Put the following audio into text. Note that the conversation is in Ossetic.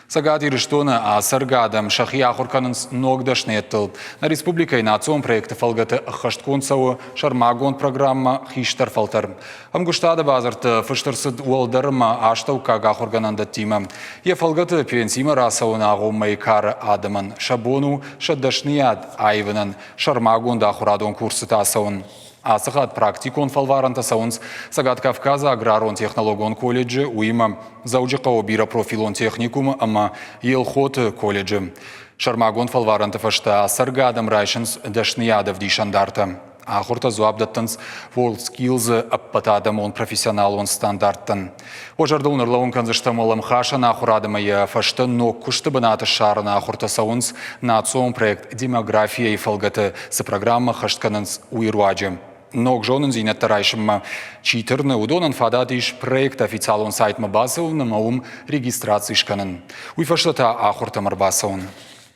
Цӕгат Ирыстоны ацӕргӕ адӕм сӕхи ахуыр кӕнынц ног дӕсныйӕдтыл. Нӕ республикӕйы национ проекты фӕлгӕты ӕххӕстгонд цӕуы сӕрмагонд программӕ «Хистӕр фӕлтӕр». Ӕмгуыстады бадзырдты фыст ӕрцыд уӕлдӕр ӕмӕ астӕуккаг ахуыргӕнӕндӕттимӕ. Йӕ фӕлгӕты пенсимӕ рацӕуыны агъоммӕйы кары адӕмӕн сӕ бон у сӕ дӕсныйад аивынӕн сӕрмагонд ахуырадон курсыты ацӕуын. Ацы хатт практикон фӕлварӕнтӕ цӕуынц Цӕгат Кавказы аграрон-технологон колледжы, уыимӕ Дзӕуджыхъӕуы бирӕпрофилон техникумы ӕмӕ Елхоты колледжы. Сӕрмагонд фӕлварӕнты фӕстӕ ацӕргӕ адӕм райсынц дӕсныйад ӕвдисӕндартӕ. Ахуыртӕ дзуапп дӕттынц WorldSkills-ы ӕппӕтадӕмон профессионалон стандарттӕн. Уӕ зӕрдыл ныр кӕндзыстӕм уӕлӕмхасӕн ахуырад ӕмӕ йӕ фӕстӕ ног куысты бынаты ссарыны ахуыртӕ цӕуынц национ проект «Демография-йы фӕлгӕты цы программӕ ӕххӕст кӕнынц, уый руаджы. Ног зонындзинӕдтӕ райсынмӕ чи тырны, уыдонӕн фадат ис проекты официалон сайтмӕ бацӕуын ӕмӕ уым регистраци скӕнын. Уый фӕстӕ та ахуыртӕм ӕрбацӕуын.